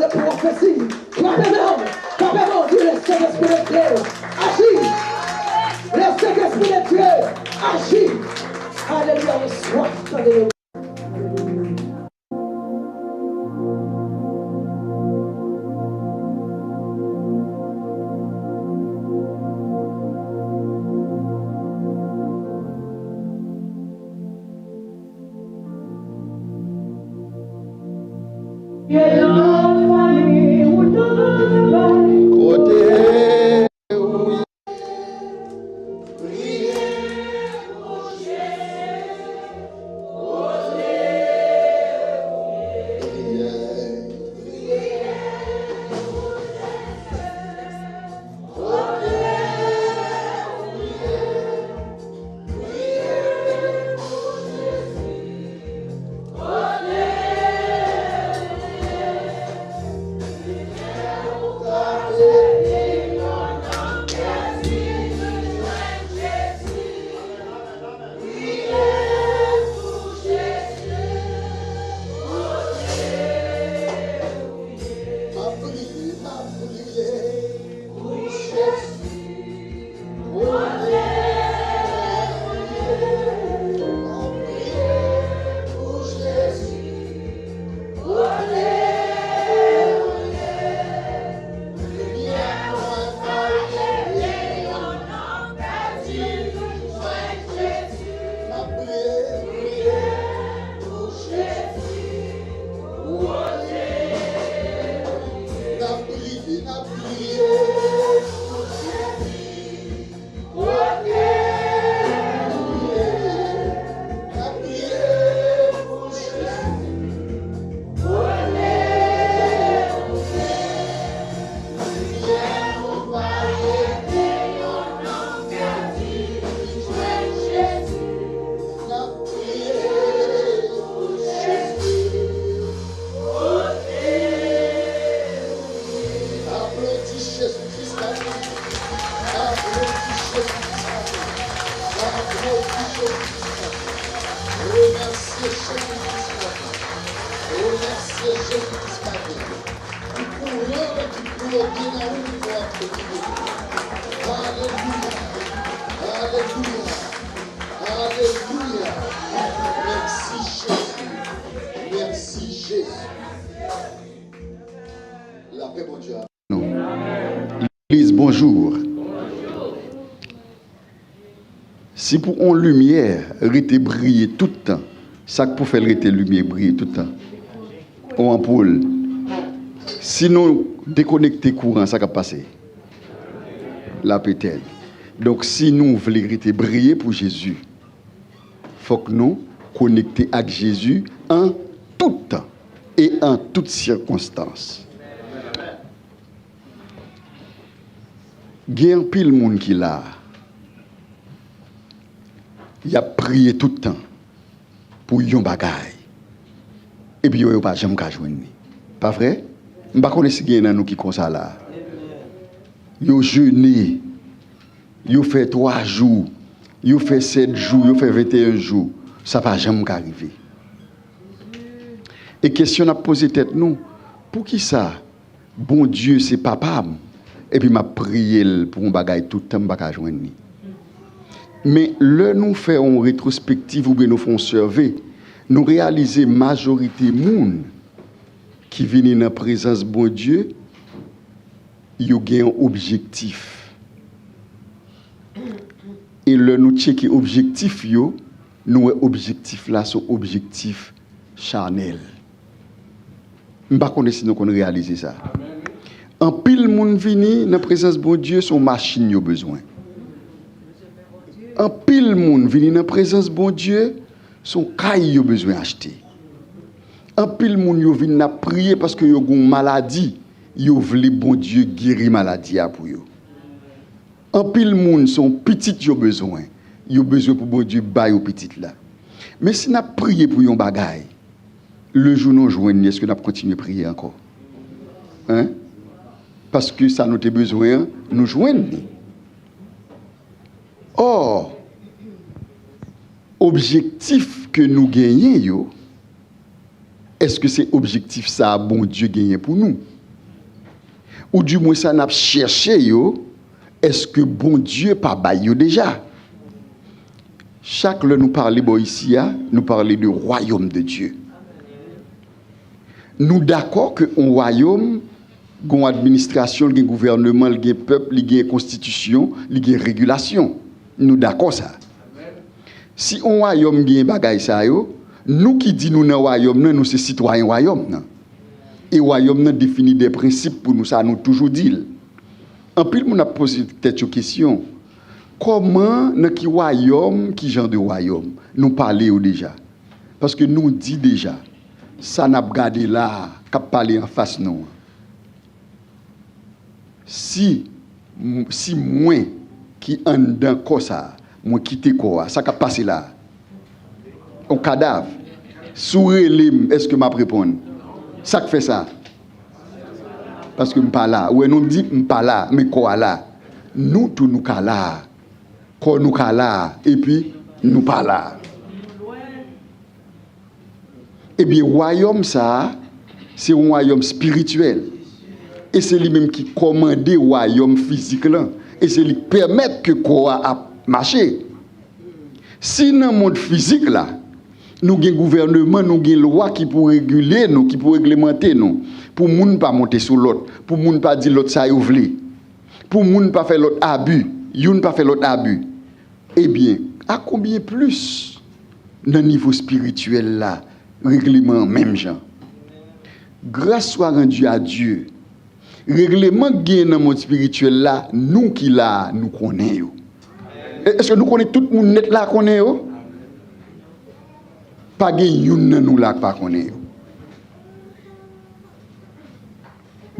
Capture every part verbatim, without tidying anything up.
Pwofesi. Frape men w. Frape men w. Di, le Saint-Esprit de Dieu, aji. Le Saint-Esprit de Dieu, aji. Alelouya, mwen swaf tande. Kote ou ye? Aplodi Jezi jiska bout. Aplodi Jezi jiska bout. Aplodi Jezi jiska bout. Remèsye Jezi jiska bout. Remèsye Jezi jiska bout. Pou kouran ki ploge nan ou pou aplodi Bondye. Alelouya. Alelouya. Alelouya. Mèsi Jezi. Mèsi Jezi. Lapè Bondye a. Legliz, bonjou. Si pou on limyè rete briye tout tan, sa k pou fè l rete limyè briye tout tan? On anpoul. Si nou dekonekte kouran, sa k ap pase? L ap etèn. Donk, si nou vle rete briye pou Jezi, fòk nou konekte ak Jezi an tout tan e an tout sikonstans. Gen anpil moun ki la a, y ap priye tout tan pou yon bagay, epi yo, yo pa janm ka jwenn li. Pa vre? M pa konnen si gen nan nou ki konsa la a. Yo jene, yo fè twa jou, yo fè sèt jou, yo fè venteyen jou, sa pa janm ka rive. E kesyon n ap poze tèt nou, poukisa Bondye se papa m, epi m ap priye l pou yon bagay tout tan m pa ka jwenn li? Men, lè nou fè yon retwospektiv oubyen nou fè yon sève, nou reyalize majorite moun ki vini nan prezans Bondye, yo gen yon objektif. E lè nou tcheke objektif yo, nou wè objektif la se yon objektif chanèl. M pa konnen si nou konn reyalize sa. Anpil moun vini nan prezans Bondye, se yon machin yo bezwen. Anpil moun vini nan prezans Bondye, se yon kay yo bezwen achte. Anpil moun yo vin ap priye paske yo gen yon maladi, yo vle Bondye geri maladi a pou yo. Anpil moun se yon pitit yo bezwen. Yo bezwen pou Bondye ba yo pitit la. Men si n ap priye pou yon bagay, lejou nou jwenn li, èske n ap kontinye priye ankò? Hein? Paske sa nou te bezwen an, nou jwenn li. Ò, objektif ke nou genyen yo, Èske se objektif sa a Bondye genyen pou nou? Oudimwen sa n ap chèche yo, èske Bondye pa bay yo deja? Chak lè nou pale bò isi a, nou pale de wayòm de Dye. Nou dakò ke yon wayòm gen yon administrasyon, l gen gouvèneman, l gen pèp, li gen konstitisyon, li gen regilasyon. Nou dakò sa. Si yon wayòm gen bagay sa yo, nou ki di nou nan wayòm nan, nou se sitwayen wayòm nan. E wayòm nan defini de prensip pou nou, sa nou toujou di l. Anpil moun ap poze tèt yo kesyon, kòman, nan ki wayòm, ki jan de wayòm? Nou pale yo deja. Paske nou di deja, sa n ap gade la a, k ap pale anfas nou an. Si, si mwen ki anndan kò sa a, mwen kite kò a, sa k ap pase la a? Yon kadav. Si w rele m, èske m ap reponn? Sa k fè sa? Paske m pa la. Ou wè, nou di m pa la, men kò a la. Nou tou nou ka la. Kò nou ka la, epi nou pa la. Ebyen, wayòm sa a, se yon wayòm espirityèl. E se li menm ki kòmande wayòm fizik lan. E se li k pèmèt ke kò a ap mache. Si nan mond fizik la, nou gen gouvèneman, nou gen lwa ki pou regile nou, ki pou reglemante nou, pou moun pa monte sou lòt, pou moun pa di lòt sa yo vle, pou moun pa fè lòt abi, youn pa fè lòt abi. Ebyen, a konbyen plis nan nivo espirityèl la, regleman an menm jan? Grâce soit rendue à Dieu. Regleman k genyen nan mond espirityèl la, nou ki la a, nou konnen yo. E, èske nou konnen tout moun nèt la konnen yo? Pa gen youn nan nou la k pa konnen yo.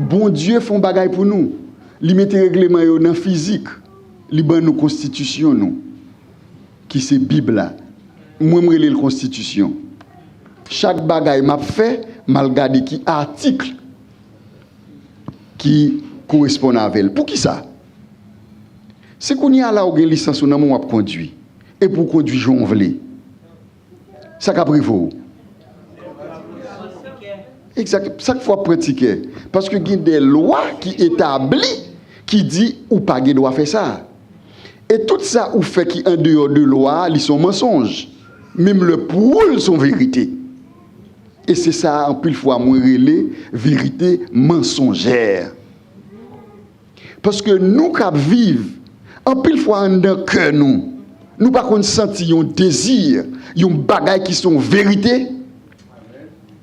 Bondye fè yon bagay pou nou. Li mete regleman yo nan fizik. Li ban nou konstitisyon nou, ki se Bib la. Mwen, m rele l konstitisyon. Chak bagay m ap fè, m al gade ki atik ki koresponn avè l. Poukisa? Si kounye a la ou gen lisans ou nan men w, w ap kondwi. Epi w kondwi jan w vle. Sa k ap rive w? Egzak, sa k fè w ap pran tikè? Paske gen de lwa ki etabli ki di ou pa gen dwa fè sa. E tout sa ou fè ki andeyò de lwa a, li se yon mansonj. Menm lè pou ou, l se yon verite. E se sa a, anpil fwa, mwen rele verite mansonjè. Paske nou k ap viv, anpil fwa anndan kè nou, nou pa konn santi yon dezi, yon bagay ki se yon verite.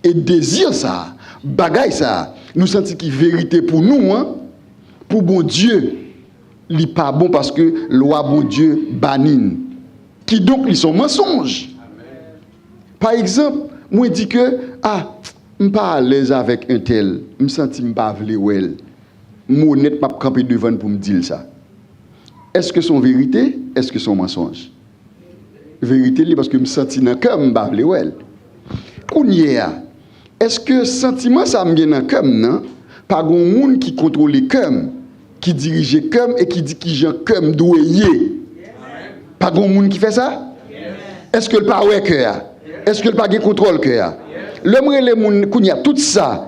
E dezi sa a, bagay sa a, nou santi ki verite pou nou an, pou Bondye, li pa bon paske lwa Bondye bani n. Kidonk, li se yon mansonj. Pa egzanp, mwen di ke, a, m pa alèz avèk entèl, m santi m pa vle wè l. M onèt, m ap kanpe devan l pou m di l sa. Èske se yon verite? Èske se yon mansonj? Verite l ye, paske m santi nan kè m, m pa vle wè l. Kounye a, èske santiman sa a m gen nan kè m nan, pa gen yon moun ki kontwole kè m, ki dirije kè m e ki di kijan kè m dwe ye? Pa gen yon moun ki fè sa? Èske l pa wè kè a? Èske l pa gen kontwòl kè a? Lè m rele moun kounye a, tout sa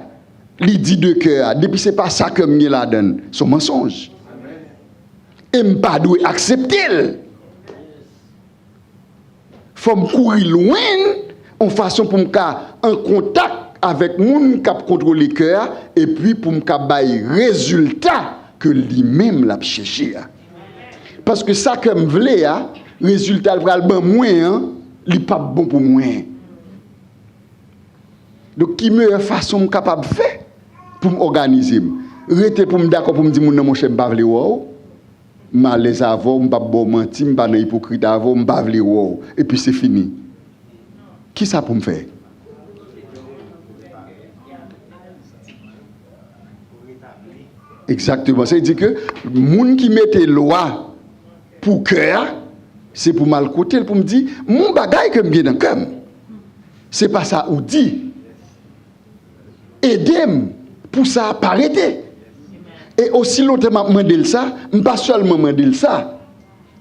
li di de kè a, depi se pa sa kè m gen ladan l, se yon mansonj. E m pa dwe aksepte l. Fò m kouri lwen l, yon fason pou m ka an kontak avèk moun k ap kontwole kè a, epi pou m ka bay rezilta ke li menm l ap chèche a. Paske sa kè m vle a, rezilta l pral ban mwen an, li p ap bon pou mwen. Donk, ki meyè fason m kapab fè pou m òganize m? Rete pou m dakò pou m di moun nan, monchè, m pa vle wè w. M alèz avè w, m p ap ba w manti, m pa nan ipokrit avè w, m pa vle wè w. Epi se fini. Kisa pou m fè? Egzakteman. Sa vle di ke moun ki mete lwa pou kè a, se pou m al kote l pou m di, m gon bagay ke m gen nan kè m. Se pa sa ou di. Ede m pou sa a pa rete. E osi lontan m ap mande l sa, m pa sèlman mande l sa,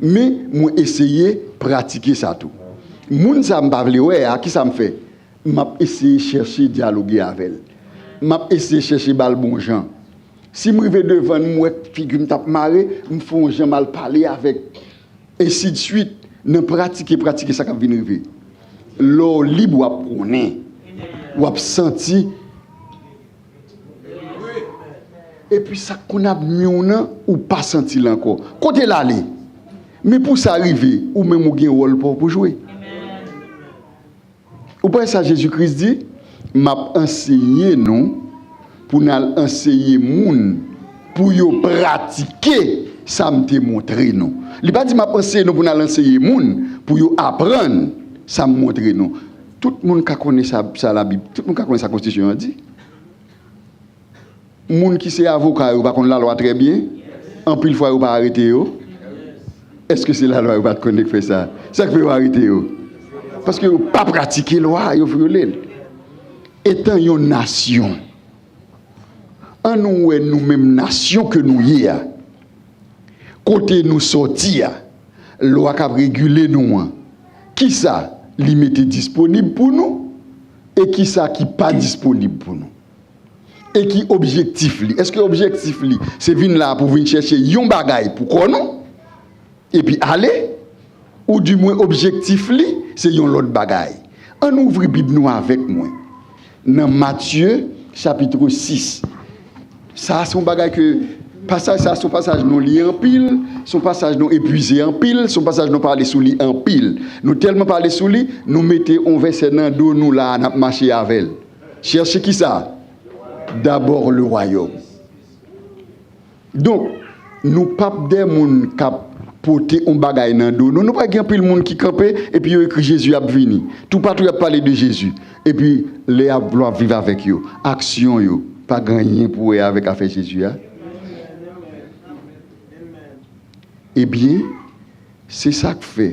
men mwen eseye pratike sa tou. Moun sa a m pa vle wè a, kisa m fè? M ap eseye chèche dyaloge avè l. M ap eseye chèche ba l bon jan. Si m rive devan l, m wè figi m t ap mare, m fè yon jan m al pale avè l. Ensidswit, nan pratike, pratike sa k ap vin rive. Lè w lib, w ap konnen. W ap santi. Epi sa k konn ap nwi w nan, ou pa santi l ankò. Kote l ale? Men pou sa rive, ou menm ou gen wòl pa w pou jwe. Ou pa wè sa Jezi Kris di? M ap anseye nou pou n al anseye moun pou yo pratike sa m te montre nou. Li pa di m ap anseye nou pou n al anseye moun pou yo aprann sa m montre nou. Tout moun ka konnen sa, sa Labib, tout moun ka konnen sa konstitisyon an di. Moun ki se avoka yo pa konn lalwa trè byen? Anpil fwa yo pa arete yo? Èske se lalwa yo pa t konnen k fè sa? Sa k fè yo arete yo? Paske yo pa pratike lwa, yo vyole l. Etan yon nasyon, ann nou wè nou menm nasyon ke nou ye a, kote nou sòti a, lwa k ap regile nou an, kisa li mete disponib pou nou e kisa ki pa disponib pou nou? E ki objektif li? Èske objektif li se vin la pou vin chèche yon bagay pou kò nou epi ale? Oudimwen objektif li se yon lòt bagay? Ann ouvri Bib nou avèk mwen nan Matye chapit sis. Sa a se yon bagay ke, pasaj sa a se yon pasaj nou li anpil, se yon pasaj nou epuize anpil, se yon pasaj nou pale sou li anpil. Nou tèlman pale sou li, nou mete yon vèsè nan do nou la a, n ap mache avè l. Chèche kisa? D'abord le royaume. Donk, nou p ap de moun k ap pote yon bagay nan do nou. Nou pa gen anpil moun ki kanpe epi yo ekri Jezi ap vini. Toupatou y ap pale de Jezi. Epi lè y ap, lè w ap viv avèk yo, aksyon yo pa gen anyen pou wè avèk afè Jezi a. Ebyen, se sa k fè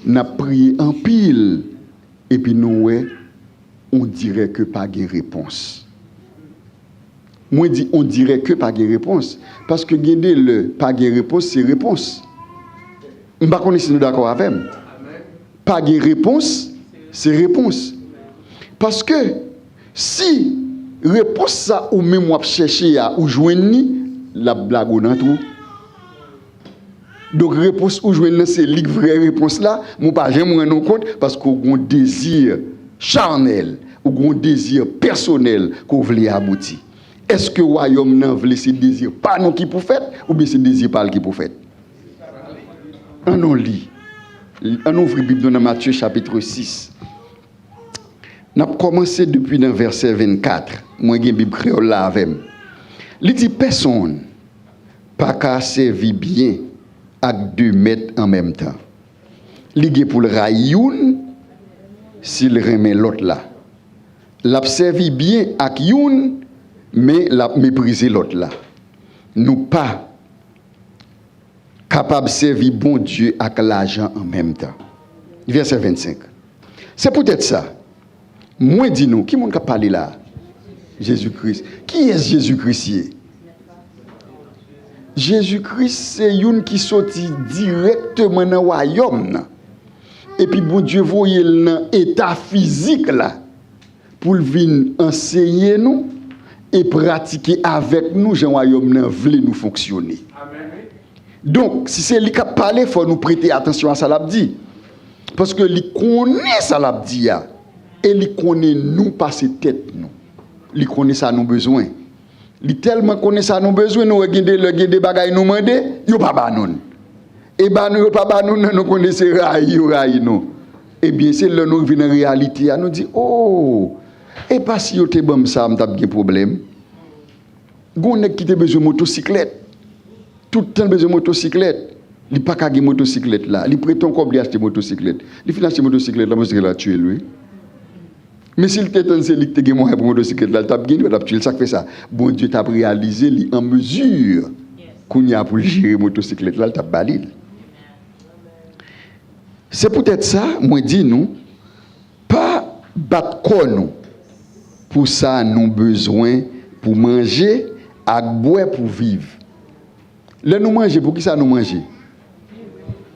n ap priye anpil epi nou wè, on dirè ke pa gen repons. Mwen di on dirè ke pa gen repons, paske gen de lè pa gen repons se repons. M pa konnen si nou dakò avè m. Pa gen repons se repons. Paske si repons sa ou menm w ap chèche a, ou jwenn li, l ap blago nan twou. Donk, repons ou jwenn nan se li k vrè repons la, men w pa janm rann ou kont, paske w gen yon dezi chanèl, ou gen yon dezi pèsonèl ke w vle abouti. Èske wayòm nan vle se dezi pa nou ki pou fèt, oubyen se dezi pa l ki pou fèt? Ann nou li. Ann ouvri Bib nou nan Matye chapit sis. N ap kòmanse depi nan vèsè vennkat. Mwen gen Bib kreyòl la avè m. Li di, pèsonn pa ka sèvi byen ak de mèt an menm tan. Li gen pou l rayi youn si l renmen lòt la. L ap sèvi byen ak youn, men l ap meprize lòt la. Nou pa kapab sèvi Bondye ak lajan an menm tan. Vèsè vennsenk. Se poutèt sa, mwen di nou, ki moun k ap pale la a? Jezi Kris. Kiyès Jezi Kris ye? Jezi Kris se youn ki soti dirèkteman nan wayòm nan. Epi Bondye voye l nan eta fizik la pou l vin anseye nou e pratike avèk nou jan wayòm nan vle nou fonksyone. Donk, si se li k ap pale, fò nou prete atansyon a sa l ap di. Paske li konnen sa l ap di a. E li konnen nou pase tèt nou. Li konnen sa nou bezwen. Li tèlman konnen sa nou bezwen, nou wè gen de lè, gen de bagay nou mande, yo pa ba nou l. E ba nou, yo pa ba nou l nan, nou konnen se rayi yo rayi nou. Ebyen, se lè nou rive nan reyalite a, nou di, o, e pa si yo te ban m sa, m t ap gen pwoblèm. Gen yon nèg ki te bezwen motosiklèt. Tout tan l bezwen motosiklèt. Li pa ka gen motosiklèt la. Li prete yon kòb, li achte motosiklèt. Li fin achte motosiklèt la, motosiklèt la tiye l, wi. Men si l te tann se li ki te gen mwayen pou motosiklèt la, l t ap gen li, pa t ap tiye l. Sa k fè sa? Bondye t ap reyalize li an mezi, kounye a, pou l jere motosiklèt la, l t ap ba li l. Se poutèt sa, mwen di nou, pa bat kò nou pou sa nou bezwen pou manje ak bwè pou viv. Lè nou manje, poukisa nou manje?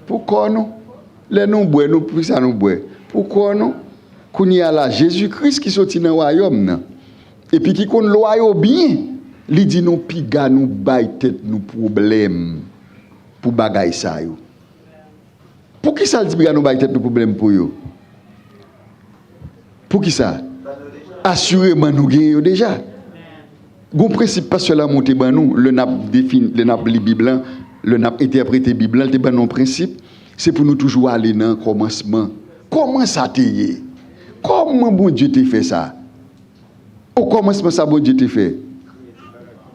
Pou kò nou. Lè nou bwè, nou, poukisa nou bwè? Pou kò nou. Kounye a la, Jezi Kris ki soti nan wayòm nan, epi ki konn lwa yo byen, li di nou piga nou bay tèt nou pwoblèm pou bagay sa yo. Poukisa l di piga nou bay tèt nou pwoblèm pou yo? Poukisa? Asireman, nou genyen yo deja. Gon prensip pastè Lamour te ban nou, lè n ap defini, lè n ap li Bib lan, lè n ap entèprete Bib lan, li te ban nou yon prensip, se pou nou toujou ale nan kòmansman. Kòman sa te ye? Kòman Bondye te fè sa? O kòmansman, sa Bondye te fè?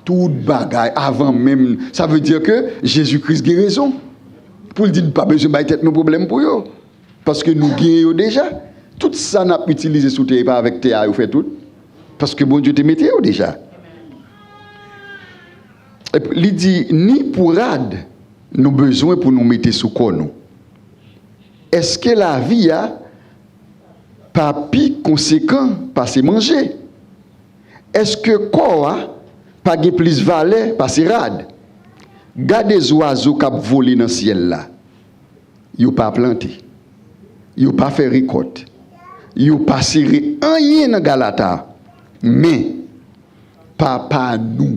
Tout bagay, avan menm, sa vle di ke Jezi Kris gen rezon pou l di n pa bezwen bay tèt nou pwoblèm pou yo. Paske nou genyen yo deja. Tout sa n ap itilize sou tè, e pa avèk tè a yo fè tout. Paske Bondye te mete yo deja. Epi li di, ni pou rad nou bezwen pou nou mete sou kò nou. Èske lavi a pa pi konsekan pase manje? Èske kò a pa gen plis valè pase rad? Gade zwazo k ap vole nan syèl la. Yo pa plante. Yo pa fè rekòt. Yo pa sere anyen nan galata. Men, Papa nou.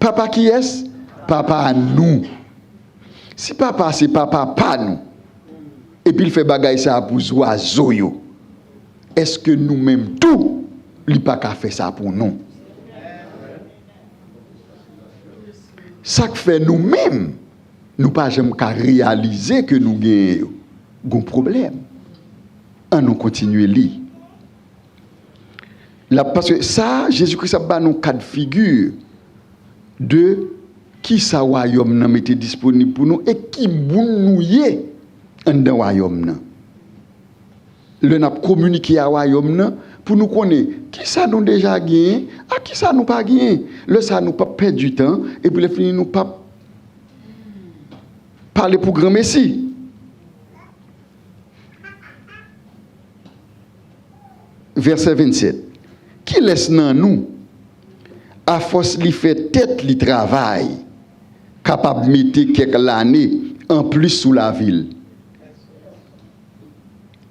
Papa kiyès? Papa nou. Si Papa se Papa pa nou, epi l fè bagay sa a pou zwazo yo, èske nou menm tou, li pa ka fè sa pou nou? Sa k fè nou menm, nou pa janm ka reyalize ke nou genyen yo, gon pwoblèm. An nou kontinye li. L ap, paske sa, Jezi Kris ap ba nou kad figi de kisa wayòm nan mete disponib pou nou e ki moun nou ye anndan wayòm nan. Lè n ap kominike a wayòm nan, pou nou konnen kisa nou deja genyen ak kisa nou pa genyen. Lè sa a, nou p ap pèdi tan, epi lè fini, nou p ap pale pou granmesi. Vèsè vennsèt. Kilès nan nou, afòs li fè tèt li travay, kapab mete kèk lane anplis sou lavi l?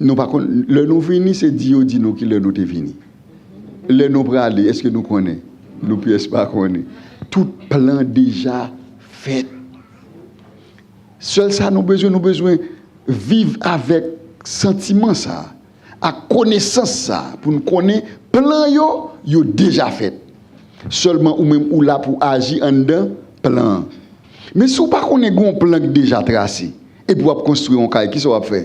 Nou pa konn, lè nou vini, se di yo di nou ki lè nou te vini. Lè nou prale, èske nou konnen? Nou pyès pa konnen. Tout plan deja fèt. Sèl sa nou bezwen, nou bezwen viv avèk santiman sa a, ak konesans sa a, pou n konnen plan yo, yo deja fèt. Sèlman ou menm ou la pou aji anndan plan an. Men si w pa konnen gen yon plan ki deja trase, epi w ap konstwi yon kay, kisa w ap fè?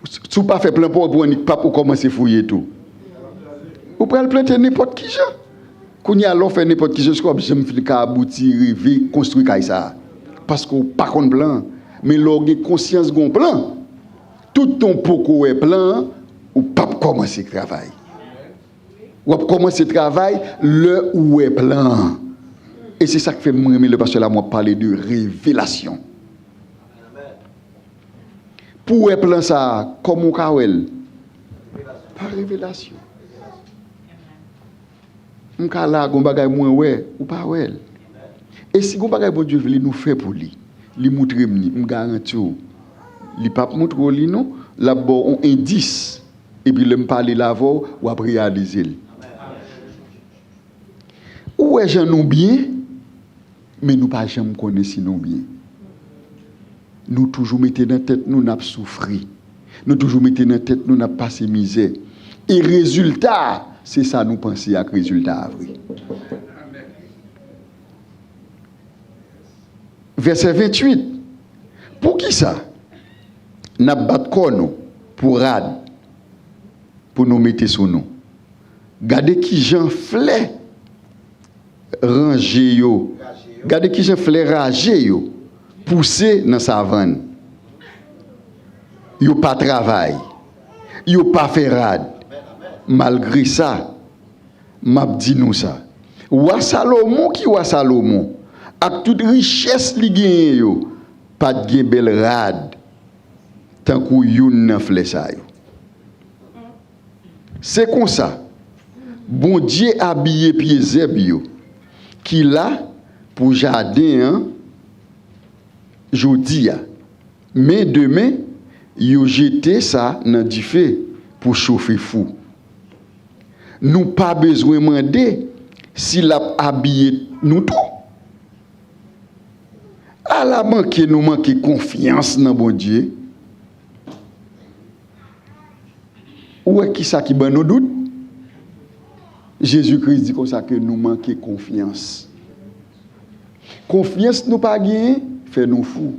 Si w pa fè plan pa w, epi w annik p ap ou kòmanse fouye tou. Ou pral plante nenpòt ki jan. Kounye a, lè w fè nenpòt ki jan, èske w ap janm fin ka abouti, rive, konstwi kay sa a? Paske w pa konn plan an. Men lè w gen konsyans gen yon plan, toutan w poko wè plan an, ou p ap kòmanse travay. W ap kòmanse travay lè ou wè plan an. E se sa k fè m renmen lè pastè Lamour ap pale de revelasyon. Pou w wè plan sa a, kòman w ka wè l? Pa revelasyon. M ka la, gon bagay mwen wè, ou pa wè l. E si gon bagay Bondye vle nou fè pou li, li moutre m li, m garanti w, li p ap moutre w li non, l ap ba w yon endis. Epi lè m pale l avè w, w ap reyalize l. Ou wè jan nou byen, men nou pa janm konnen si nou byen. Nou toujou mete nan tèt nou n ap soufri. Nou toujou mete nan tèt nou n ap pase mizè. E rezilta a, se sa nou panse ak rezilta a vre. Vèsè venntuit. Poukisa n ap bat kò nou pou rad pou nou mete sou nou? Gade kijan flè ranje yo, gade kijan flè raje yo pouse nan savann. Yo pa travay, yo pa fè rad. Malgre sa, m ap di nou sa, wa Salomon ki wa Salomon, ak tout richès li genyen yo, pa t gen bèl rad tankou youn nan flè sa yo. Se konsa, Bondye abiye pye zèb yo ki la pou jaden an jodi a, men demen, Yo jete sa nan dife pou chofe fou. Nou pa bezwen mande si l ap abiye nou tou. Ala manke nou manke konfyans nan Bondye. Ou wè kisa ki ban nou dout? Jezi Kris di konsa ke nou manke konfyans. Konfyans nou pa genyen fè nou fou.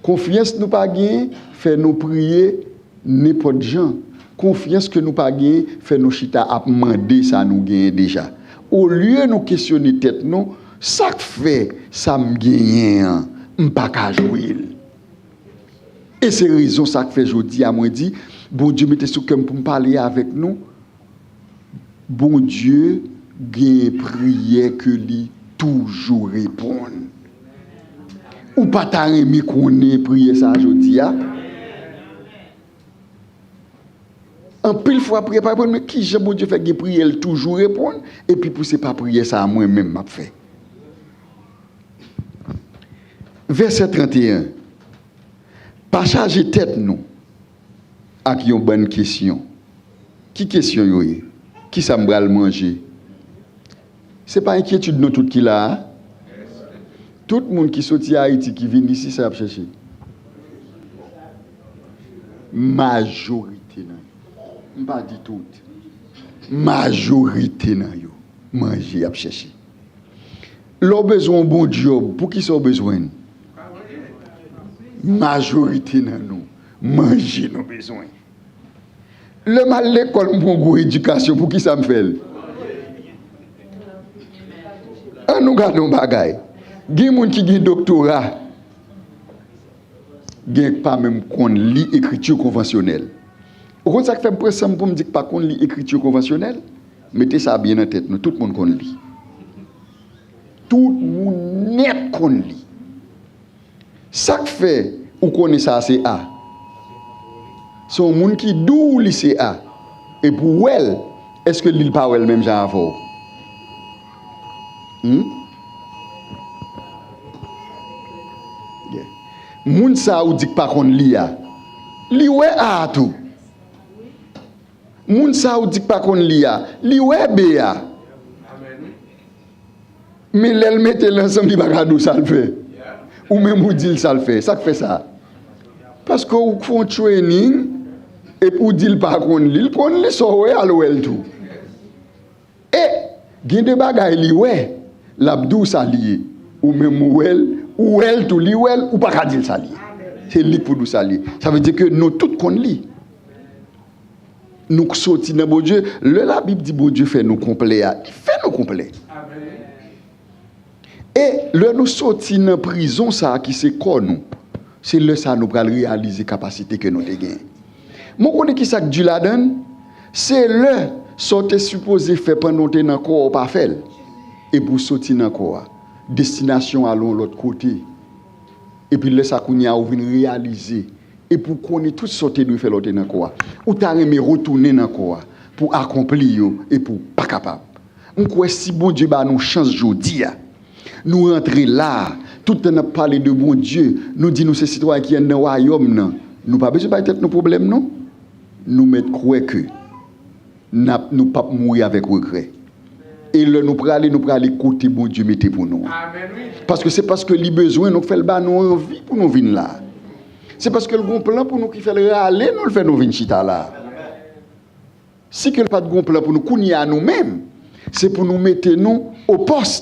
Konfyans nou pa genyen fè nou priye nenpòt jan. Konfyans ke nou pa genyen fè nou chita ap mande sa nou genyen deja. Olye nou kesyone tèt nou, sa k fè sa m genyen an, m pa ka jwi l? E se rezon sa k fè jodi a mwen di, Bondye mete sou kè m pou m pale avèk nou. Bondye gen priyè ke li toujou reponn. Ou pa ta renmen konnen priyè sa a jodi a? Anpil fwa priyè pa reponn, men ki jan Bondye fè gen priyè l toujou reponn, epi pou se pa priyè sa a mwen menm m ap fè? Vèsè trannteyen. Pa chaje tèt nou ak yon bann kesyon. Ki kesyon yo ye? Kisa m pral manje? Se pa enkyetid nou tout ki la a? Tout moun ki soti Ayiti ki vin isi, sa y ap chèche? Majorite nan yo. M pa di tout. Majorite nan yo, manje y ap chèche. Lè w bezwen yon bon djòb, poukisa w bezwen l? Majorite nan nou, manje nou bezwen. Lè m al lekòl, m pran gwo edikasyon, poukisa m fè l? Ann nou gade yon bagay. Gen moun ki gen doktora, gen k pa menm konn li ekriti konvansyonèl. Ou konn sa k fè m pran san m pou m di k pa konn li ekriti konvansyonèl? Mete sa byen nan tèt nou, tout moun konn li. Tout moun nèt konn li. Sa k fè ou konnen sa a se A? Se yon moun ki di w li se A. Epi w wè l, èske li, l pa wè l menm jan avè w? Hmm? Yeah. Moun sa a ou di k pa konn li a, li wè A a tou. Moun sa a ou di k pa konn li a, li wè B a. Men lè l mete l ansanm, li pa ka di w sa l fè. Ou menm ou di l sa l fè. Sa k fè sa? Paske ou fè yon training, epi ou di l pa konn li. L konn li, sa w wè a, l wè l tou. E gen de bagay li wè, l ap di w sa li ye. Ou menm ou wè l, ou wè l tou, li wè l, ou pa ka di l sa li ye. Se li k pou di w sa li ye. Sa vle di ke nou tout konn li. Nou k soti nan Bondye. Lè Labib di Bondye fè nou konplè a, li fè nou konplè. E lè nou soti nan prizon sa a ki se kò nou, se lè sa a nou pral reyalize kapasite ke nou te gen. Men w konnen ki sa k di ladan l? Se lè sa w te sipoze fè pandan w te nan kò a, w pa fè l. Epi w soti nan kò a. Destinasyon w al yon lòt kote. Epi lè sa kounye a ou vin reyalize. Epi w konnen tout sa w te dwe fè lè w te nan kò a. Ou ta renmen retounen nan kò a pou akonpli yo epi w pa kapab. M kwè si Bondye ba nou chans jodi a, nou rantre la a, tout tan n ap pale de Bondye, nou di nou se sitwayen ki anndan wayòm nan. Nou pa bezwen bay tèt nou pwoblèm, non. Nou mèt kwè ke n ap, nou p ap mouri avèk regrè. E lè nou prale, nou prale kote Bondye mete pou nou an. Paske se paske li bezwen nou k fè l ba nou anvi pou nou vin la. Se paske l gen yon plan pou nou ki fè l rale nou, l fè nou vin chita la. Si ke l pa t gen yon plan pou nou kounye a nou menm, se pou nou mete nou o pòs.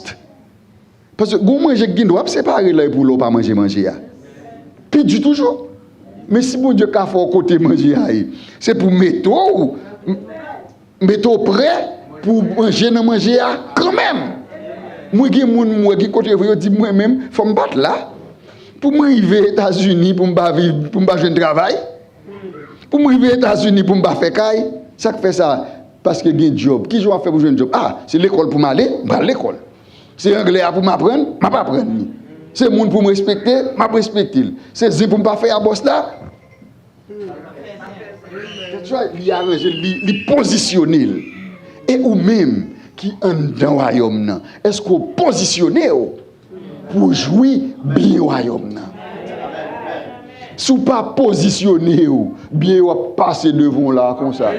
Paske gen yon manje k gen dwa ap separe la epi w la w pa manje manje a. Pi di toujou. Men si Bondye ka fè w kote manje a ye, se pou mete w, mete w prè pou w manje nan manje a kanmenm. Mwen gen moun m wè gen kote yo vre, yo di mwen menm, fò m pa t la. Pou mwen rive Etazini, pou m pa viv, pou m pa jwenn travay. Pou m rive Etazini, pou m pa fè kay. Sa k fè sa? Paske gen djòb. Ki jan w ap fè pou jwenn djòb? A, se lekòl pou m ale, m pral lekòl. Se anglè a pou m aprann, m ap aprann li. Se moun pou m respekte, m ap respekte l. Se zen pou m pa fè a bòs la. Li aranje l, li, li pozisyone l. E ou menm ki anndan wayòm nan, èske w pozisyone w pou w jwi byen wayòm nan? Si w pa pozisyone w byen, w ap pase devan w la konsa.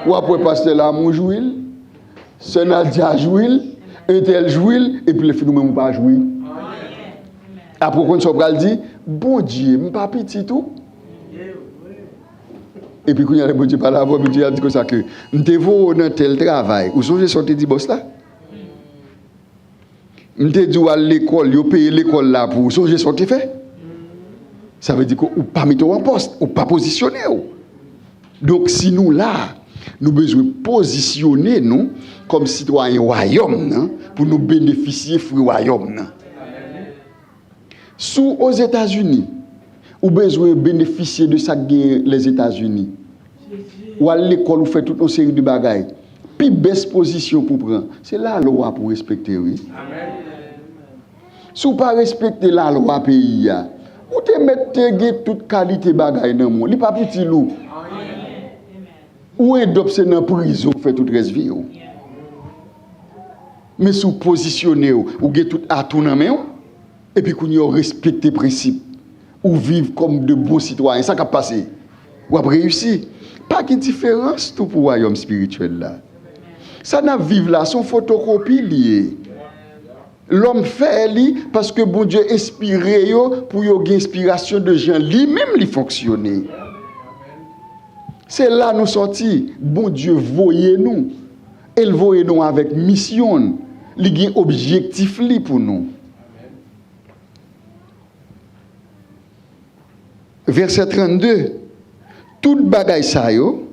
W ap wè pastè Lamour jwi l, sè Nadia jwi l, entèl jwi l, epi lè fini w menm ou pa jwi. Apre w konn sa w pral di, Bondye, m pa pitit ou. Epi kounye a lè Bondye pale avè w, Bondye ap di konsa ke m te voye w nan tèl travay. Ou sonje sa w te di bòs la? M te di w al lekòl, yo peye lekòl la pou ou. Sonje sa w te fè? Sa vle di ke ou pa mete w an pòs, ou pa pozisyone w. Donk, si nou la, nou bezwen pozisyone nou kòm sitwayen wayòm nan pou nou benefisye fwi wayòm nan. Si w Ozetazini, ou bezwen benefisye de sa k gen Lèzetazini. W al lekòl, ou fè tout yon seri de bagay. Pi bès pozisyon pou pran, se lalwa pou respekte, wi. Si w pa respekte lalwa peyi a, ou te mèt te gen tout kalite bagay nan men w. Li p ap itil ou. Ou end up se nan prizon ou fè tout rès vi w. Men si w pozisyone w, ou gen tout atou nan men w, epi kounye a w respekte prensip, ou viv kòm de bon sitwayen, sa k ap pase? W ap reyisi. Pa gen diferans tou pou wayòm espirityèl la. Sa n ap viv la, se yon fotokopi li ye. Lòm fè li paske Bondye enspire yo pou yo gen enspirasyon de jan li menm li fonksyone. Se la nou sòti. Bondye voye nou. E l voye nou avèk misyon l. Li gen objektif li pou nou. Vèsè trannde. Tout bagay sa yo,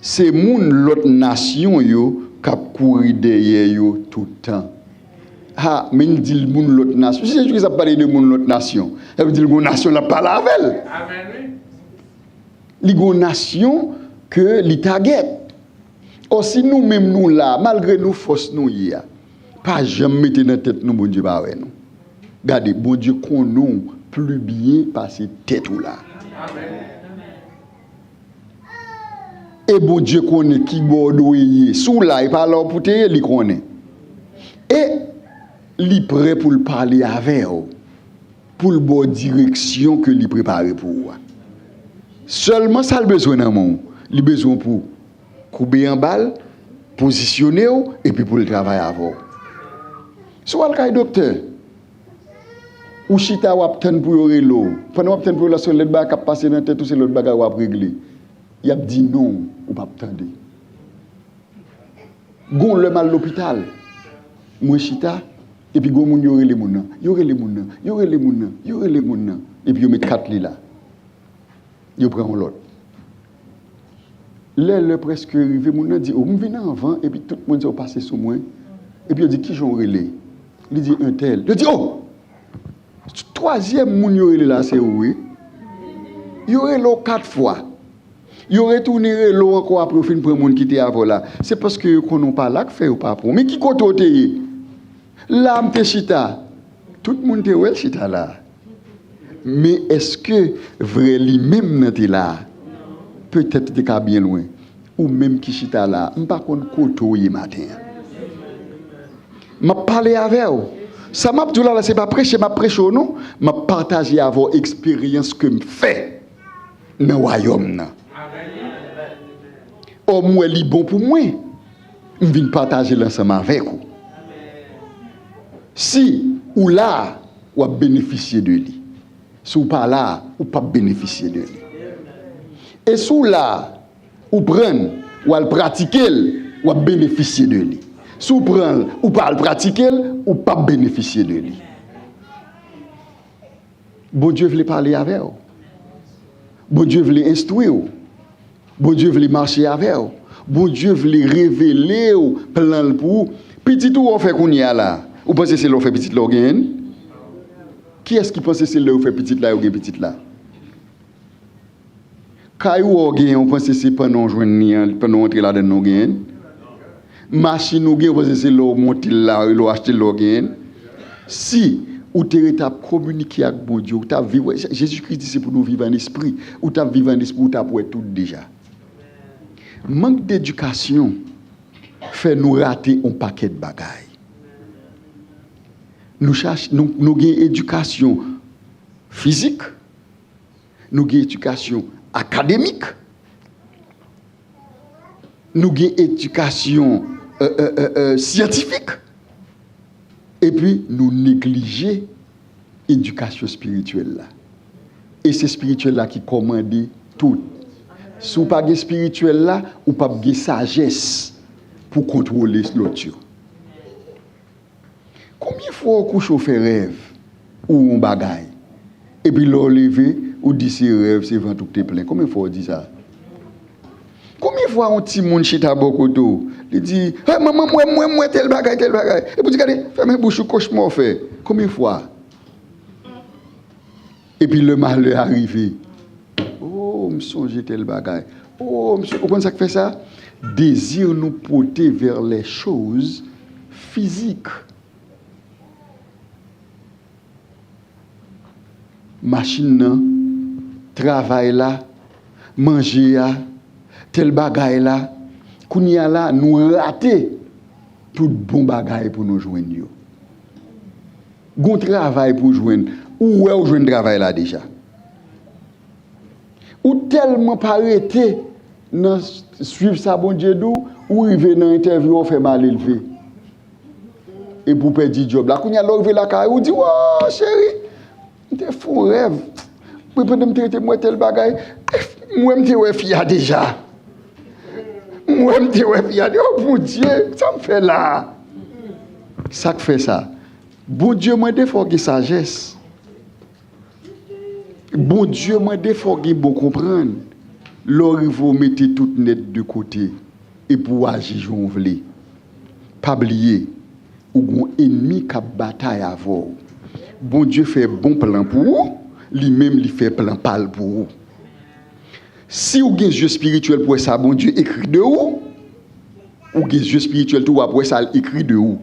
se moun lòt nasyon yo k ap kouri dèyè yo tout tan. Ha, men l di l moun lòt nasyon. Si Jezi Kris ap pale de moun lòt nasyon, sa vle di l gon nasyon l ap pale avè l. Li gon nasyon ke li tagèt. Ò, si nou menm nou la, malgre nou fòs nou ye a, pa janm mete nan tèt nou Bondye pa wè nou. Gade, Bondye konnen w pli byen pase tèt ou la. E Bondye konnen ki bò w dwe ye. Si w la, e pa la w pou te ye, li konnen. E li prè pou l pale avè w, pou l ba w direksyon ke li prepare pou ou a. Sèlman sa l bezwen nan men w, li bezwen pou koube anba l, pozisyone w, epi pou l travay avè w. Si w al kay doktè, ou chita w ap tann pou yo rele w. Pandan w ap tann pou yo rele w, se lòt bagay k ap pase nan tèt ou, se lòt bagay w ap regle. Y ap di non, ou p ap tande. Gon lè m al lopital, mwen chita, epi gon moun yo rele moun nan, yo rele moun nan, yo rele moun nan, yo rele moun nan, epi yo met kat li la. Yo pran yon lòt. Lè lè prèske rive, moun nan di, "O, m vin anvan, epi tout moun sa yo pase sou mwen." Epi yo di, "Kijan w rele?" Li di, "Entèl." Yo di, "O! Twazyèm moun yo rele la, se ou, wi." Yo rele w kat fwa. Yo retounen rele w ankò apre yo fin pran moun ki te avè w la. Se paske yo konnen w pa la k fè yo pa pran w. Men ki kote w te ye? La m te chita. Tout moun te wè l chita la. Men èske vrè li menm nan te la? Petèt li te ka byen lwen. Ou menm ki chita la, m pa konn kote w ye maten an. M ap pale avè w. Sa m ap di w la, la, se pa preche m ap preche w, non. M ap pataje avè w eksperyans ke m fè nan wayòm nan. Ò, m wè li bon pou mwen. M vin pataje l ansanm avèk ou. Si ou la, w ap benefisye de li. Si w pa la, ou p ap benefisye de li. E si w la, ou pran l, w al pratike l, w ap benefisye de li. Si w pran l, ou pa al pratike l, ou p ap benefisye de li. Bondye vle pale avè w. Bondye vle enstwi w. Bondye vle mache avè w. Bondye vle revele w plan l pou ou. Pitit ou w fè kounye a la, ou panse se lè w fè pitit la w genyen l? Kiyès ki panse se lè yo fè pitit la, yo gen pitit la? Kay ou w genyen, ou panse se pandan w jwenn li an, pandan w antre ladann nan w genyen l? Machin ou gen, ou panse se lè w monte l la, lè w achte l la w genyen l? Si ou te rete ap kominike ak Bondye, ou t ap viv, Jezi Kris di se pou nou viv an espri, ou t ap viv an espri, ou t ap wè tout deja. Mank dedikasyon fè nou rate yon pakèt bagay. Nou chache, nou, nou gen edikasyon fizik, Nou gen edikasyon akademik, nou gen edikasyon, euh, euh, euh, euh, syantifik, epi nou neglije edikasyon espirityèl la. E se espirityèl la ki kòmande tout. Si w pa gen espirityèl la, ou p ap gen sajès pou kontwole lòt yo. Konbyen fwa w kouche w fè rèv ou yon bagay, epi lè w leve, ou di se rèv, se vant ou k te plen? Konbyen fwa w di sa? Konbyen fwa yon timoun chita bò kote w, li di, "Hey, manman, m wè, m wè, m wè tèl bagay, tèl bagay." Epi w di, "Gade, fèmen bouch ou, kochma w fè." Konbyen fwa? Epi lè malè a rive, "Oh, m sonje tèl bagay. Oh, m sonje." Ou konn sa k fè sa? Désir nous porter vers les choses physiques. Machin nan, travay la, manje a, tèl bagay la. Kounye a la, nou rate tout bon bagay pou nou jwenn yo. Gon travay pou w jwenn, ou wè w jwenn travay la deja. Ou tèlman pa rete nan swiv sa Bondye di w, ou rive nan entèvyou, ou fè malelve. Epi w pèdi djòb la. Kounye a, lè w rive lakay ou, ou di, "Wa, cheri, m te fè yon rèv. Mwen, pandan m te rete, m wè tèl bagay. M wè m te wè fi a deja. M wè m te wè fi a deja. Oh, Bondye, sa m fè la?" Sa k fè sa? Bondye mande fò w gen sajès. Bondye mande fò w gen bon konprann. Lè w rive w mete tout nèt de kote epi w aji jan w vle. Pa bliye, ou gon ènmi k ap batay avè w. Bondye fè bon plan pou ou, li menm li fè plan pa l pou ou. Si w gen zye espirityèl pou wè sa Bondye ekri de ou, ou gen zye espirityèl tou, w ap wè sa l ekri de ou.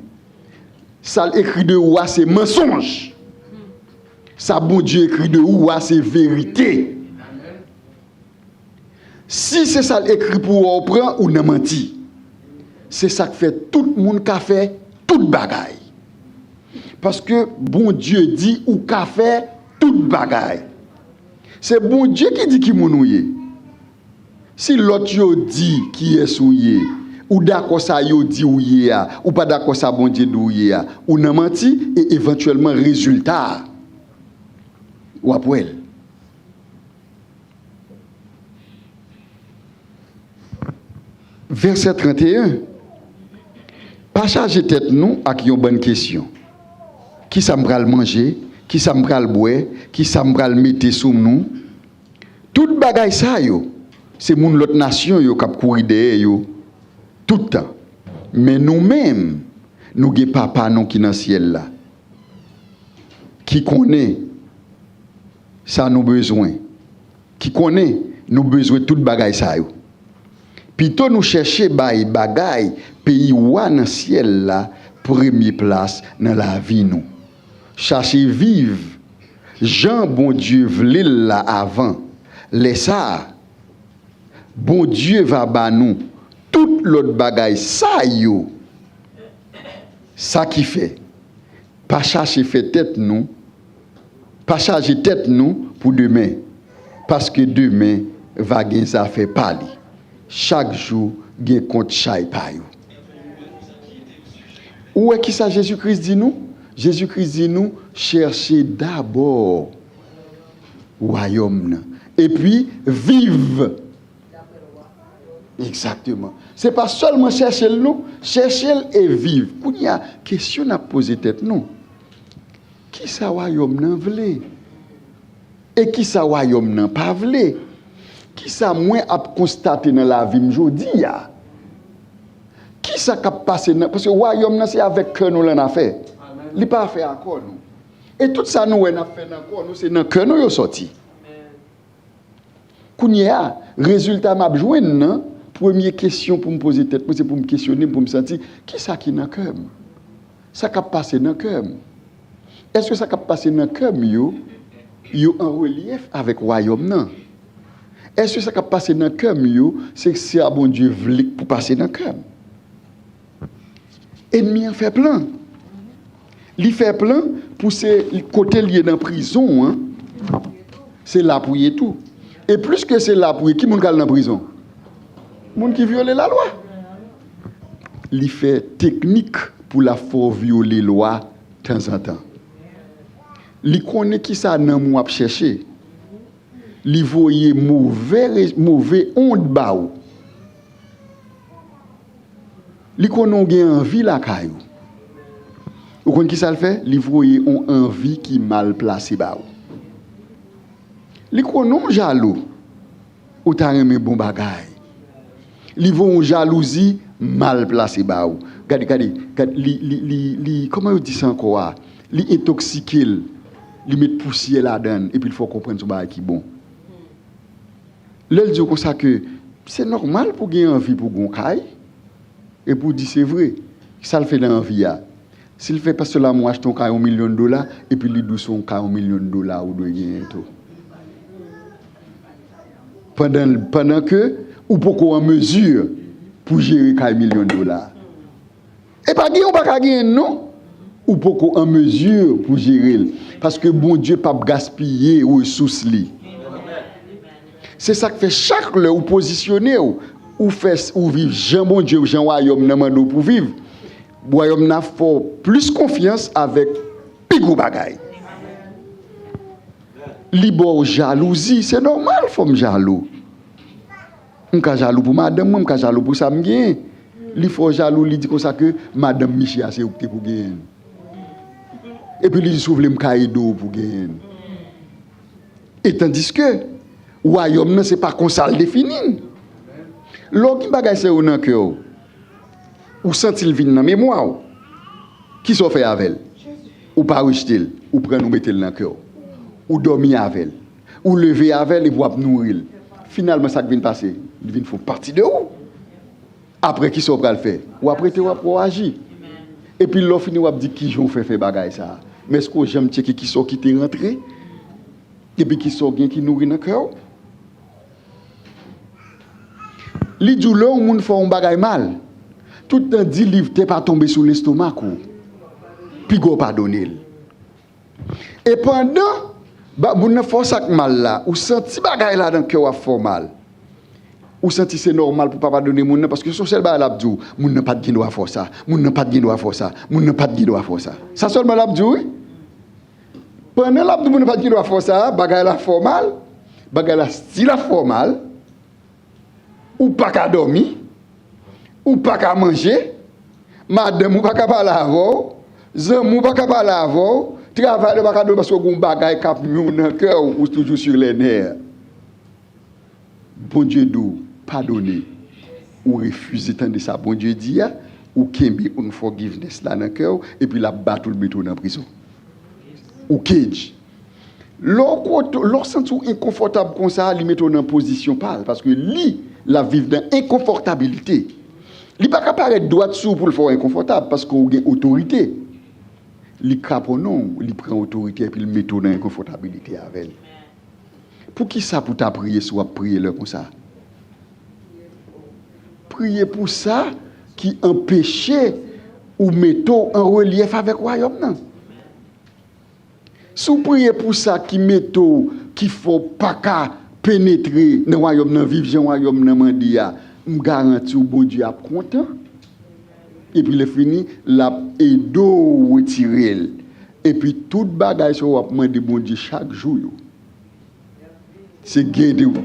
Sa l ekri de ou a se mansonj. Sa Bondye ekri de ou a se verite. Si se sa l ekri pou ou a w pran, ou nan manti. Se sa k fè tout moun ka fè tout bagay. Paske Bondye di ou ka fè tout bagay. Se Bondye ki di ki moun ou ye. Si lòt yo di kiyès ou ye, ou dakò sa yo di ou ye a, ou pa dakò sa Bondye di ou ye a, ou nan manti e evantyèlman rezilta a, w ap wè l. Vèsè trannteyen. Pa chaje tèt nou ak yon bann kesyon. Kisa m pral manje? Kisa m pral bwè? Kisa m pral mete sou nou? Tout bagay sa yo, se moun lòt nasyon yo k ap kouri dèyè yo tout tan. Men nou menm, nou gen Papa nou ki nan syèl la, ki konnen sa nou bezwen, ki konnen nou bezwen tout bagay sa yo. Pito nou chèche bay bagay peyi Wa nan syèl la premye plas nan lavi nou. Chache viv jan Bondye vle l la avan. Lè sa a, Bondye va ba nou tout lòt bagay sa yo. Sa ki fè, pa chache fè tèt nou, pa chaje tèt nou pou demen, paske demen va gen zafè pa li. Chak jou gen kont chay pa yo. Ou wè kisa Jezi Kris di nou? Jezi Kris di nou, chèche dabò wayòm nan. Epi, viv. Egzakteman. Se pa sèlman chèche l, non. Chèche l e viv. Kounye a, kesyon n ap poze tèt nou, kisa wayòm nan vle? E kisa wayòm nan pa vle? Kisa mwen ap konstate nan lavi m jodi a? Kisa k ap pase nan, paske wayòm nan se avèk kè nou l annafè. Li pa afè a kò nou. E tout sa nou wè n ap fè nan kò nou, se nan kè nou yo sòti. Kounye a, rezilta m ap jwenn nan, premye kesyon pou m poze tèt mwen, se pou m kesyone m, pou m santi, kisa ki nan kè m? Sa k ap pase nan kè m? Èske sa k ap pase nan kè m yo, yo an relyèf avèk wayòm nan? Èske sa k ap pase nan kè m yo, se sa Bondye vle k pou pase nan kè m? Ènmi an fè plan. Li fè plan pou se kote l ye nan prizon an, se la pou ye tou. E plis ke se la pou ye, ki moun k al nan prizon? Moun ki vyole lalwa. Li fè teknik pou l ap fè w vyole lwa tanzantan. Li konnen ki sa nanm ou ap chèche. Li voye move re- move ond ba ou. Li konnen w gen anvi lakay ou. Ou konn ki sa l fè? Li voye yon anvi ki mal plase ba ou. Li konnen w jalou. Ou ta renmen bon bagay. Li voye yon jalouzi mal plase ba ou. Gade, gade, gade, li, li, li, li, kòman yo di sa ankò a? Li entoksike l. Li met pousyè ladan l, epi l fè w konprann se yon bagay ki bon. Lè l di w konsa ke se nòmal pou gen anvi pou gen yon kay, epi w di se vre, sa l fè nan anvi a? Si l fè pastè Lamou achte yon kay yon milyon dola, epi li di w se yon kay yon milyon dola ou dwe genyen tou. Pandan, pandan ke ou poko an mezi pou jere kay milyon dola. E pa gen, ou pa ka genyen l non. Ou poko an mezi pou jere l. Paske Bondye p ap gaspiye resous li. Se sa k fè chak lè ou pozisyone w, ou fè, ou viv jan Bondye, jan wayòm nan mande w pou viv, wayòm nan ap fè w plis konfyans avèk pi gwo bagay. Li ba w jalouzi, se nòmal fò m jalou. M ka jalou pou madanm mwen, m ka jalou pou sa m genyen. Li fè w jalou, li di konsa ke madanm misye a se ou ki te pou genyen l. Epi li di si w vle m ka ede w pou genyen l. E tandiske wayòm nan se pa konsa l defini l. Lè w gen bagay sa yo nan kè w, ou santi l vin nan memwa w, kisa w fè avè l? Ou pa rejte l, ou pran l, ou mete l nan kè w. Ou dòmi avè l. Ou leve avè l epi w ap nouri l. Finalman, sa k vin pase? Li vin fè yon pati de ou. Apre, kisa w pral fè? W ap rete, w ap wè w aji. Epi lè w fini, w ap di kijan w fè fè bagay sa a. Men èske w janm tcheke kisa w kite rantre? Epi kisa w gen ki nouri nan kè w? Li di w lè yon moun fè w yon bagay mal, tout tan di liv tè pa tonbe sou lestomak ou. Piga w padone l. E pandan ba- moun nan fè w sa k mal la, ou santi bagay la nan kè w ap fè w mal. Ou santi se nòmal pou w pa padone moun nan, paske se yon sèl bagay l ap di w, moun nan pa t gen dwa fè w sa, moun nan pa t gen dwa fè w sa, moun nan pa t gen dwa fè w sa. Sa sèlman l ap di w, wi. Pandan l ap di w moun nan pa t gen dwa fè w sa, bagay la fè w mal, bagay la still ap fè w mal, ou pa ka dòmi, ou pa ka manje, madanm ou pa ka pale avè w, zanmi w pa ka pale avè w, travay la pa ka dòmi paske w gen yon bagay k ap nwi w nan kè w, ou toujou sur les nerfs. Bondye di w padone. Ou refize tande sa Bondye di a, ou kenbe unforgiveness la nan kè w, epi l ap bat ou, l mete w nan prizon. Ou cage. Lè w kote, lè w santi w enkonfòtab konsa, li mete w nan pozisyon pa l, paske li, l ap viv nan enkonfòtabilite. Li pa ka parèt dwat sou w pou l fè w enkonfòtab, paske w gen otorite. Li kraponnen w, li pran otorite epi l mete w nan enkonfòtabilite avè l. Poukisa pou w ta priye si w ap priye lè konsa? Priye pou sa ki anpeche ou mete w an relyèf avèk wayòm nan. Si w priye pou sa ki mete w, ki fè w pa ka penetre nan wayòm nan, viv jan wayòm nan mande a, m garanti w Bondye ap kontan. Epi lè fini, l ap ede w retire l. Epi tout bagay sa w ap mande Bondye chak jou yo, se gede w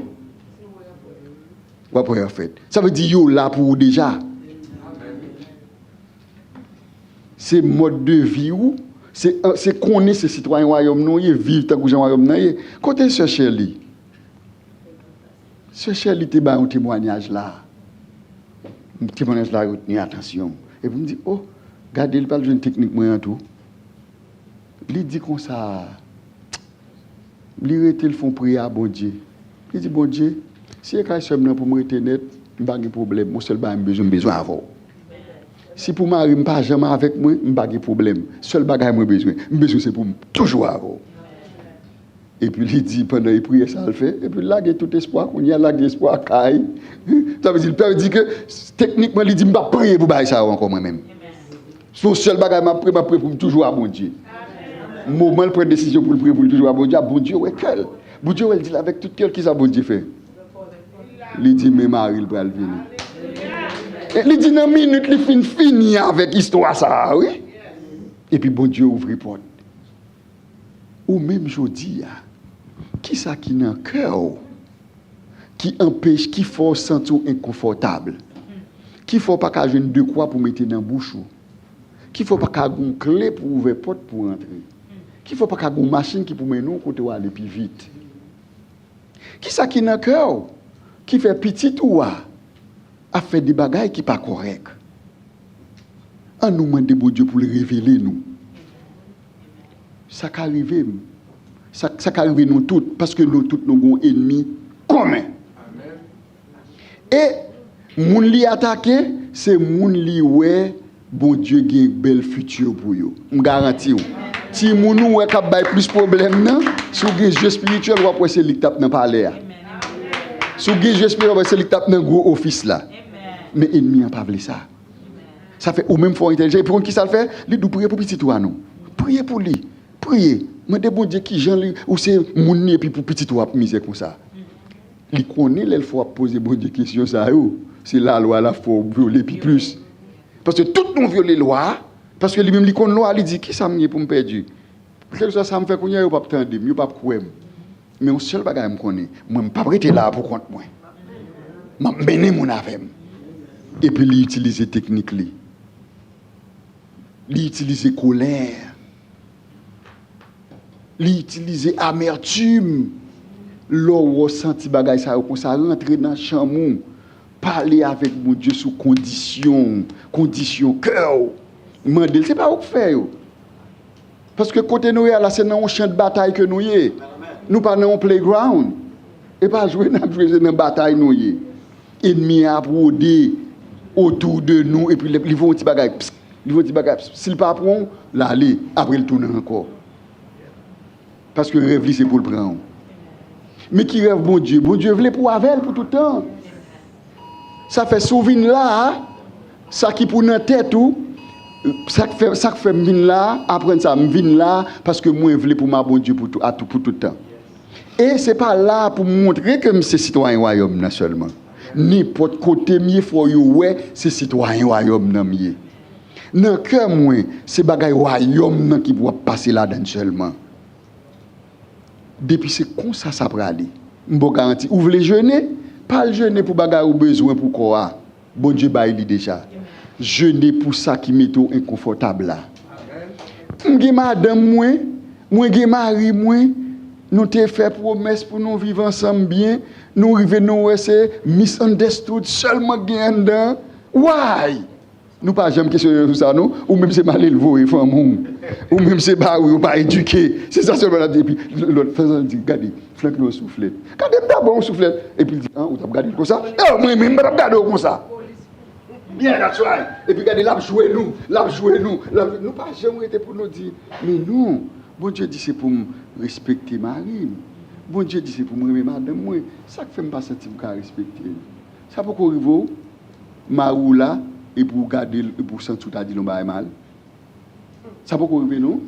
w ap wè yo fèt. Sa vle di yo la pou ou deja. Se mòd de vi ou, se, se konnen se sitwayen wayòm nan w ye, viv tankou jan wayòm nan ye. Kote sè Shirley? Sè Shirley te bay yon temwanyaj la. Temwanyaj la retni atansyon m. Epi m di, o, gade, li pral jwenn teknik mwen an tou. Li di konsa, li rete, l fè yon priyè a Bondye. Li di, Bondye, si e kay sè m nan pou m rete nèt, m pa gen pwoblèm. Yon sèl bagay m bezwen, m bezwen avè w. Si pou mari m pa janm avèk mwen, m pa gen pwoblèm. Sèl bagay mwen bezwen, m bezwen se pou m toujou avè w. Epi li di, pandan e priyè sa l fè, epi l lage tout espwa, kounye a l lage espwa kay. Sa vle di, sa vle di ke teknikman li di, m p ap priye pou bagay sa yo ankò mwen menm. Se yon sèl bagay m ap priye, m ap priye pou m toujou a Bondye. Moman l pran desizyon pou l priye pou l toujou a Bondye, a Bondye wè kè l. Bondye wè l di l avèk tout kè l, kisa Bondye fè? Li di, men mari l pral vini. E li di nan minit li fin fini avèk istwa sa a, wi. Epi Bondye ouvri pòt. Ou menm jodi a, kisa ki nan kè w ki anpeche, ki fè w santi w enkonfòtab? Ki fè w pa ka jwenn dekwa pou mete nan bouch ou? Ki fè w pa ka gon kle pou ouvè pòt pou rantre? Ki fè w pa ka gon machin ki pou mennen w kote w ale pi vit? Kisa ki nan kè w ki fè pitit ou a ap fè de bagay ki pa kòrèk? Ann nou mande Bondye pou l revele nou. Sa ka rive m. Sa, sa ka rive nou tout, paske nou tout nou gon ènmi komen. E moun li atake, se moun li wè Bondye gen bèl fiti pou yo. M garanti w. Timoun ou wè k ap bay plis pwoblèm nan, si w gen je espirityèl, w ap wè se li k t ap nan palè a. Si w gen je espirityèl, w ap wè se li k t ap nan gwo ofis la. Men ènmi an pa vle sa. Sa fè ou menm fò entèlijan. Epi konn kisa l fè? Li di w priye pou pitit ou a non. Priye pou li. Priye. Mande Bondye kijan li, ou se moun li epi pou pitit ou ap mizè konsa. Li konnen lè l fè w ap poze Bondye kesyon sa yo, se lalwa l ap fè w vyole pi plis. Paske tout nou vyole lwa a, paske li menm li konn lwa, li di, kisa m gen pou m pèdi? Kèlkeswa sa m fè kounye a, yo p ap tande m, yo p ap kwè m. Men yon sèl bagay m konnen, mwen m p ap rete la a pou kont mwen. M ap mennen moun avè m. Epi li itilize teknik li. Li itilize kolè. Li itilize amètim. Lè w santi bagay sa yo konsa, rantre nan chanm ou. Pale avèk Bondye sou kondisyon, kondisyon kè w. Mande l, se pa ou k fè yo. Paske kote nou ye a la, se nan yon chan de batay ke nou ye. Nou pa nan yon playground. E pa jwe n ap jwe, se nan batay nou ye. Ènmi a ap wode otou de nou, epi li, li voye yon ti bagay, pst, li voye yon ti bagay, pst. Si l pa pran w, l ale, apre l tounen ankò. Paske rèv li se pou l pran w. Men ki rèv Bondye? Bondye vle pou w avè l pou tout tan. Sa fè si w vin la a, sa ki pou nan tèt ou, sa k fè, sa k fè m vin la a, aprann sa, m vin la a, paske mwen vle pou m a Bondye pou tou, a tou, pou tout tan. E se pa la a pou m montre ke m se sitwayen wayòm nan sèlman. Nenpòt kote m ye, fò yo wè se sitwayen wayòm nan m ye. Nan kè mwen, se bagay wayòm nan ki pou ap pase ladan l sèlman. Depi se konsa sa prale, m ba w garanti. Ou vle jene? Pa al jene pou bagay ou bezwen pou kò a. Bondye bay li deja. Jene pou sa ki mete w enkonfòtab la. M gen madanm mwen, mwen gen mari mwen, nou te fè pwomès pou nou viv ansanm byen, nou rive nou wè se misunderstood sèlman k gen anndan. Why? Nou pa janm kesyone sou sa non. Ou menm se mal elve w e fanmi w. Ou menm se bari w pa edike. Se sa sèlman l ap di. Epi lòt fè sa l di, gade, flanke yon souflèt. Gade m ta ba w yon souflèt. Epi l di, an, ou t ap gade l konsa? E mwen menm m pa t ap gade w konsa. Yeah, that's right. Epi gade l ap jwe nou, l ap jwe nou, l ap, nou pa janm rete pou nou di, men non, Bondye di se pou m respekte mari m. Bondye di se pou m renmen madanm mwen. Sa k fè m pa santi m ka respekte l? Sa poko rive w? Mari w la, epi w gade l, epi w santi w ta di l yon bagay mal. Sa poko rive non.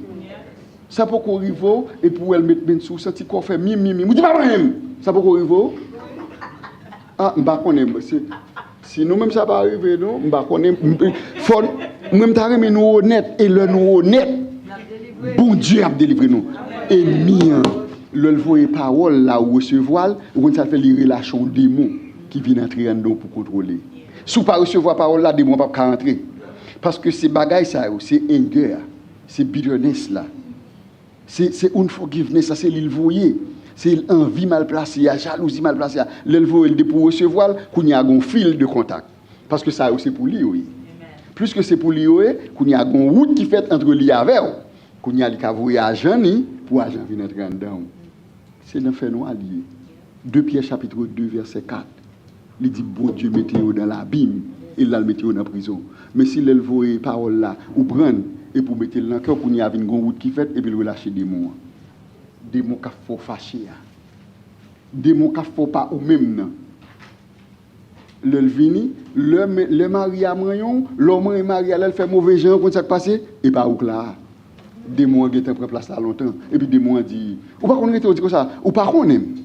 Sa poko rive w, epi w wè l met men sou w, santi kò w fè mim, mim, mim. Ou di pa mwen menm. Sa poko rive w. Ah, m pa konnen, se, si nou menm sa pa rive non, m pa konnen. M, fò, mwen m ta renmen nou onèt, e lè nou onèt, Bondye ap delivre nou. Ènmi an, lè l voye pawòl la, ou resevwa l, ou konn sa l fè, li relache yon demon ki vin antre anndan w pou kontwole. Si w pa resevwa pawòl la, demon an p ap ka rantre. Paske se bagay sa yo, se anger a, se bitterness la, se, se unforgiveness la, se li l voye. Se anvi mal plase a, jalouzi mal plase a. Lè l voye l depi w resevwa l, kounye a gon fil de kontak. Paske sa yo se pou li yo ye. Pliske se pou li yo ye, kounye a gon wout ki fèt ant li avè w. Kounye a li ka voye ajan li pou ajan vin antre anndan w. Se nan fènwa li ye. De Pyè chapit de vèsè kat. Li di Bondye mete yo nan labim e l al mete yo nan prizon. Men si lè l voye pawòl la, ou pran l epi w mete l nan kè w, kounye a vin gon wout ki fèt epi l relache demon an. Demon k ap fè w fache a. Demon k ap fè w pa ou menm nan. Lè l vini, lè, lè mari a manyen w, lè w manyen mari a, lè l fè move jan, ou konn sa k pase? E pa ou k la a. Demon an gentan pran plas la lontan. Epi demon an di, ou pa konn rete, ou di konsa, ou pa konnen m.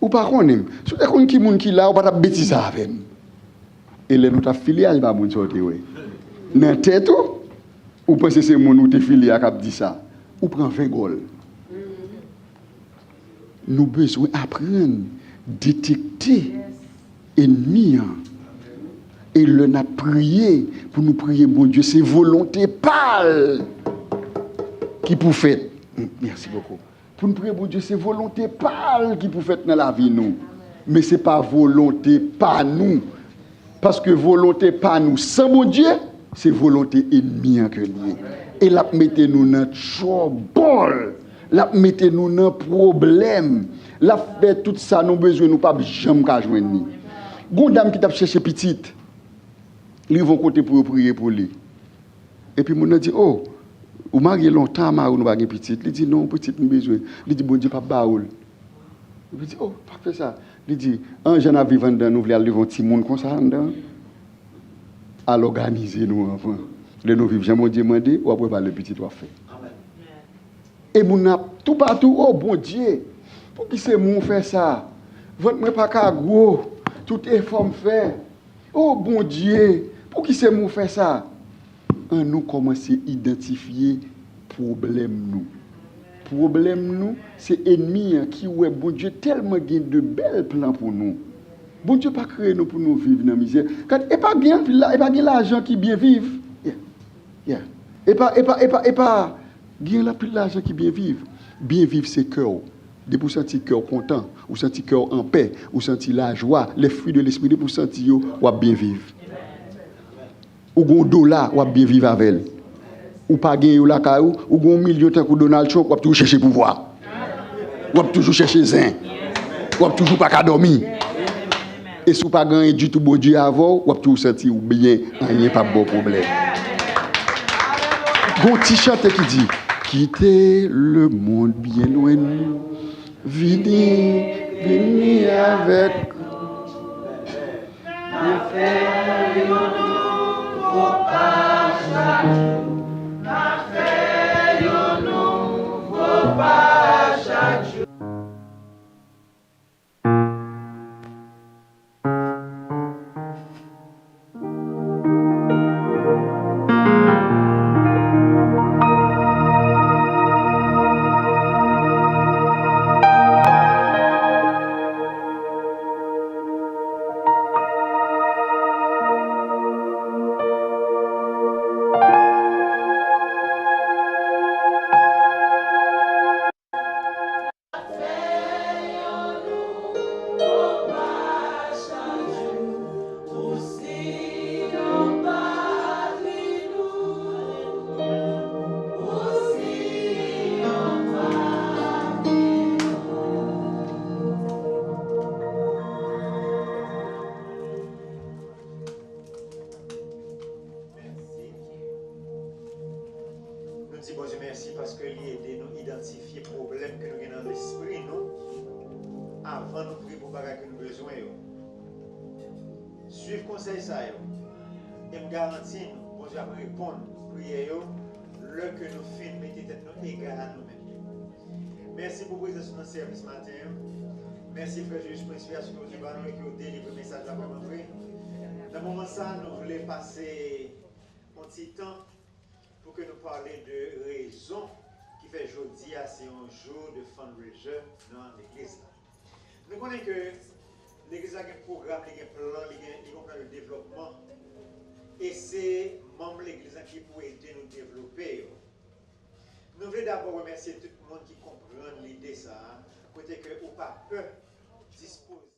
Ou pa konnen m. Si w te konn ki moun ki la, ou pa t ap betize avè m. E lè nou t ap file a, se pa moun sa w te wè. Nan tèt ou, ou panse se moun ou te file a k ap di sa. Ou pran ven gòl. Nou bezwen aprann detekte ènmi an. E lè n ap priye, pou nou priye Bondye, se volonte pa l ki pou fèt. Mèsi bokou. Pou n priye Bondye, se volonte pa l ki pou fèt nan lavi nou. Men se pa volonte pa nou. Paske volonte pa nou san Bondye, se volonte ènmi an ke l ye. E l ap mete nou nan twòbòl. L ap mete nou nan pwoblèm. L ap fè tout sa nou bezwen, nou p ap janm ka jwenn li. Gon dam ki t ap chèche pitit. Li rive yon kote pou yo priye pou li. Epi moun nan di, "O, ou marye lontan a mari w, nou pa gen pitit." Li di, "Non, pitit m bezwen." Li di, "Bondye p ap ba ou l." Li di, "O, pa fè sa." Li di, "An, jan n ap viv anndan, nou vle al leve yon timoun konsa anndan?" Al òganize nou anvan. Lè nou viv jan Bondye mande, w ap wè valè pitit w ap fè. E moun nan ap toupatou, "O Bondye, pouki se mwen w fè sa? Vant mwen pa ka gwo, tout efò m fè. O Bondye, pouki se mwen w fè sa?" Ann nou kòmanse idantifye pwoblèm nou. Pwoblèm nou, se ènmi an ki wè Bondye tèlman gen de bèl plan pou nou. Bondye pa kreye nou pou nou viv nan mizè. Gad, e pa gen anpil la, e pa gen lajan ki byen viv. Yeah. Yeah. E pa, e pa, e pa, e pa gen anpil lajan ki byen viv. Byen viv se kè w. Depi w santi kè w kontan, ou santi kè w anpè, ou santi lajwa, les fruits de l'esprit, depi w santi yo, w ap byen viv. Ou gen yon dola, w ap byen viv avè l. Ou pa gen yo lakay ou, ou gen yon milyon tankou Donald Trump, w ap toujou chèche pouvwa. W ap toujou chèche zen. W ap toujou pa ka dòmi. E si w pa gen anyen ditou, Bondye avè w, w ap toujou santi w byen, anyen p ap ba w pwoblèm. Gon ti chante ki di, "Kite lemonn byen lwen nou, vini, vini avèk nou." N a fè yon nouvo pa chak jou, n a fè yon nouvo pa chak jou. Mèsi. Nou di Bondye mèsi paske li ede nou idantifye pwoblèm ke nou gen nan lespri nou avan nou priye pou bagay ke nou bezwen yo. Swiv konsèy sa yo, e m garanti nou, Bondye ap reponn priyè yo lè ke nou fin mete tèt nou egal a nou menm. Mèsi pou prezans ou nan sèvis maten an. Mèsi, frè Julius Prince, paske ou te ba nou e ke ou delivre mesaj la vrèman vre. Nan moman sa, nou vle pase yon ti tan pou ke nou pale de rezon ki fè jodi a se yon jou de fundraiser nan legliz la. Nou konnen ke legliz la gen pwogram, li gen plan, li gen, li gen plan de devlopman. E se manm legliz la ki pou ede nou devlope yo. Nou vle dabò remèsye tout moun ki konprann lide sa a, kote ke ou pa pè dispoze